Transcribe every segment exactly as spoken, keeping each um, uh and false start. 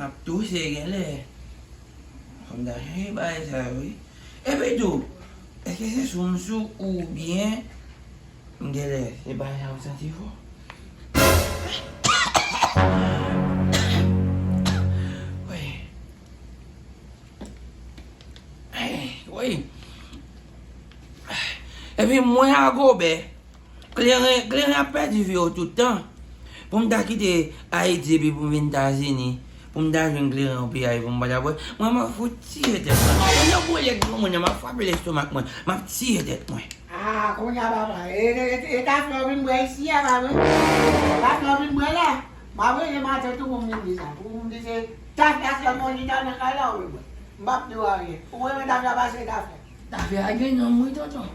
M ap touse genlè. Fò m ta chanje bagay sa yo, wi. Epi tou, èske se sou m sou oubyen m genlè se bagay sa ou santi fò? Wi. Wi. Epi mwen a Gobè. Kleren, kleren ap pèdi vi yo tout tan. Pou m ta kite Ayiti epi pou m vin Etazini, pou m ta jwenn kleren yon piyay pou m pa ta bwè, mwen, m ap fout tiye tèt mwen. Mwen, yon gwo lèg granmoun nan, m ap frape lestomak mwen, m ap tiye tèt mwen. Ah, kounye a, papa, e, e, e, e kafe w vin bwè isi a, pa vre? Kafe w vin bwè la? M ap rele matant ou pou m vin di sa. Pou m di se tafya sèlman ki ta nan kay la ou vin bwè. M p ap di w anyen. Ou renmen tafya pase kafe. Tafya gen nanm wi, tonton.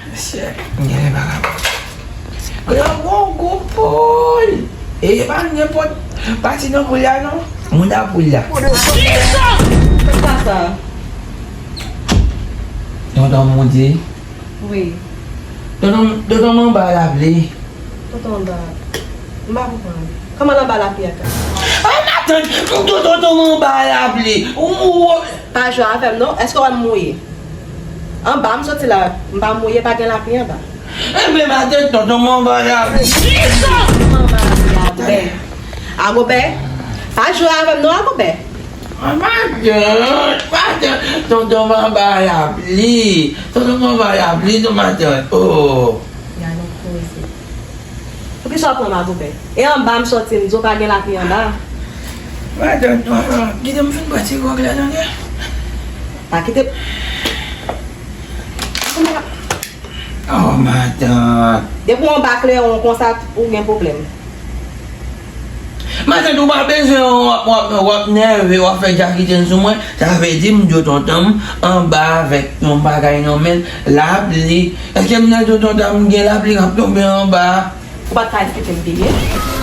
Mesye, m gen bagay. Gran gwo gwo poul. E pa nenpòt pati nan poul la non. Moun a poul la. Kisa? Kisa sa? Tonton Moudi. Wi. Tonton, tonton m anba lapli. Tonton anba. M pa konprann. Kòman l anba lapli a ka? Ah, matant, tonton, tonton m anba lapli. Ou, ou, ou. Pa jwe avè m non. Èske w wè m mouye? Anba m soti la, m pa mouye, pa gen lapli anba. Enben, matant, tonton m anba lapli. Kisa? Tonton m anba lapli a, Gobè. A Gobè. Pa jwe avè m non, a Gobè. Ah, matant, matant, tonton m anba lapli. Tonton m anba lapli, non, matant. Oh. Gade yon koze. Poukisa w pran m a Gobè? E anba m soti, m di w pa gen lapli anba. Matant, non, non, kite m fin bwè ti gwòg la, tande? Pa kite. Oh, matant. Depi w anba kleren konsa, ou gen pwoblèm. Matant, ou pa bezwen w ap, w ap, w ap nève, w ap fè Jackie Chan sou mwen. Sa vle di m di w tonton m anba avèk yon bagay nan men l, lapli. Èske m nan di w tonton m gen lapli k ap tonbe anba? Ou pa t ka eksplike m byen?